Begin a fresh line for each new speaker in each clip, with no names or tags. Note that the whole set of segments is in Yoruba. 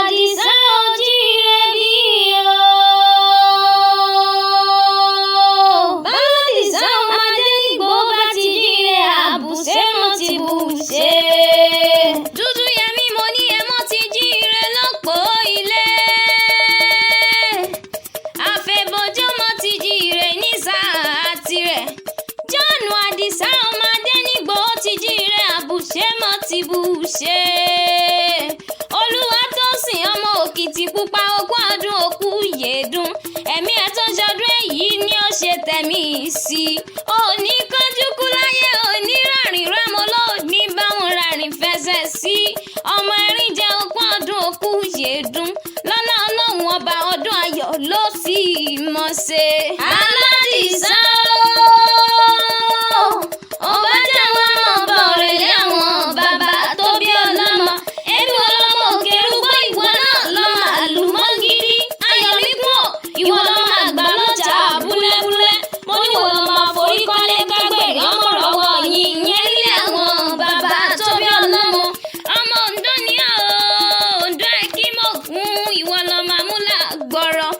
Àdìsá ojíire bí o. Báládìsá ọmọ Adénígbò bá ti jíire, àbùṣe mọ́ ti bùṣe. Dúdú Yẹmí, mo ní ẹ mọ́ ti jíire lọ́pọ̀ ilé. Àfẹ̀bọ̀jọ́mọ́ ti jíire ní sáà tirẹ̀. John Àdìsá ọmọ Adénígbò ti jíire, àbùṣe mọ́ ti bùṣe. Olúwatósìn ọmọ Òkìtìpupa, ogún ọdún òkú yèédún. Ẹ̀mí ẹ̀ tó ṣọdún èyí ni ó ṣe tẹ̀mí sí i. Òní kánjú kú láyé, òní rárìn rámọ́ lóní báwọn rárìn fẹsẹ̀ sí. Ọmọ ẹ̀rín jẹ́ ogún ọdún òkú yèédún. Lọ́lá Ọlọ́run ọba, ọdún ayọ̀ ló sì mọ̀ ṣe. Aládìsá ooo, ọba jẹ́ àwọn ọmọ ọba ọ̀rẹ́lẹ̀ àwọn bàbá tó bí ọlọ́mọ. Èmi ò lọ́mọ òkè rúgbó, ìwọ náà lọ́mọ àlùmọ́gídí. Ayọ̀míkún ò, ìwọ lọ́mọ àgbà lọ́jà búlẹ́búlẹ́. Mo ní ìwọ lọ́mọ àforíkọ́lé kágbèrè ọmọ rọ̀wọ́ yìí ìyẹn nílé àwọn bàbá tó bí ọlọ́mọ. Ọmọ Oǹdó ni ọ́, Oǹdó Ẹ̀kímọ̀gún, ìwọ lọ́mọ àmúlà gbọ̀rọ̀.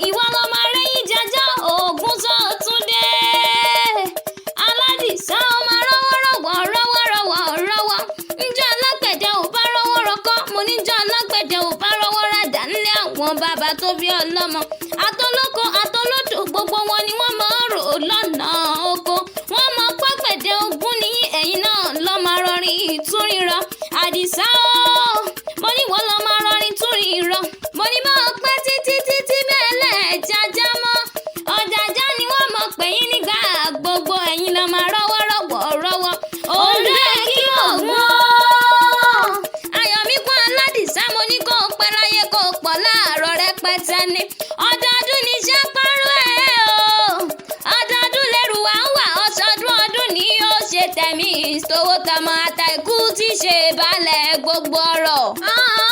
Ìwọ lọ́mọ arẹ́yìn jẹjọ́ ògùn tó tún dé. Aládìsá ọmọ rọ́wọ́rọ́wọ́ rọ́wọ́rọ́wọ́ rọ́wọ́. Njọ́ alágbẹ̀dẹ ò bá rọ́wọ́ rọkọ́, mo ní njọ́ alágbẹ̀dẹ ò bá rọ́wọ́ ràdà nílé àwọn bàbá tó bí ọlọ́mọ. Atọ́lọ́kọ atọ́lọ́dọ̀ gbogbo wọn ni wọ́n máa ń rò lọ́nà oko. Wọ́n mọ pápẹ̀dẹ ogún ní ẹ̀yìn náà lọ́mọ arọrin ìtúrìrọ. Àdìsá ooo, mo ní wọ́n lọ́mọ arọrin túrìrọ. Mo ní bá ọ pẹ́ títí títí bẹ́ẹ̀ lẹ̀ jájá mọ́. Ọ̀jàjà ni wọ́n mọ̀ pé yín nígbà gbogbo, ẹ̀yin lọ́ máa rọ́wọ́ rọ́wọ́ rọ́wọ́. Oǹdó Ẹ̀kímọ̀gún ooo. Ayọ̀míkún Aládìsá, mo ní kó o pẹ́ láyé kó o pọ̀ láàárọ̀ rẹpẹtẹ ni. Ọdọọdún ní iṣẹ́ párọ̀ ẹ̀ o. Ọdọọdún lẹ́rù wá ń wà, ọ̀ṣọ́dún ọdún ni ó ṣe tẹ̀mí ìṣòwò tọmọ àtàìkú tí ṣe balẹ̀ gbogbo ọ̀rọ̀.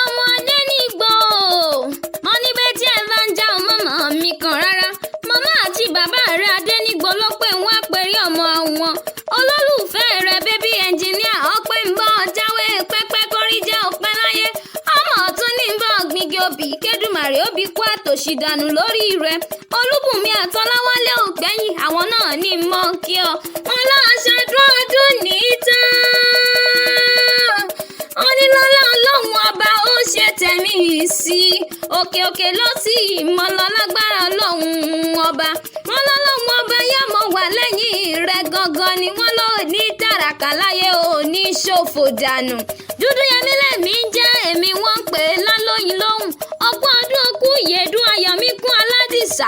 Ọmọdé nígbò mo ní bẹ́ẹ̀ tí ẹ bá ń já ọmọ mọ́ mi kan rárá. Màmá àti bàbá rẹ̀ Adénígbò ló pé wọ́n á perí ọmọ wọn. Olólùfẹ́ rẹ̀ bébí ẹnjìníà ọpẹ́ ń bọ́ jáwé pẹ́pẹ́ kórí jẹ́ ọpẹ́ láyé. Ọmọ ọ̀tún ní ń bọ́ gbígi obì kédùmàrè òbí kú àtòṣì dànù lórí rẹ̀. Olúbùnmi àtọláwálé ògbẹ́yìn àwọn náà ní mọ́ kí ọ. Wọn lọ́ọ́ ṣọdún ọdún ní tán. Onílọ́lá Ọlọ́run ọba ó ṣe tẹ̀mí sí i. Òkè òkè ló sì mọ́ lọ lágbára Ọlọ́run ọba. Wọ́n lọ́lọ́run ọba yá mọ́ wà lẹ́yìn rẹ̀ gangan ni wọ́n lò ní tàràkà láyé ò ní ṣòfò dànù. Dúdú Yẹmí lèmi ń jẹ́, èmi wọ́n ń pè é lálóyin lóhùn. Ọgbọ́n ọdún okú ìyèdún Ayọ̀míkún Aládìsá.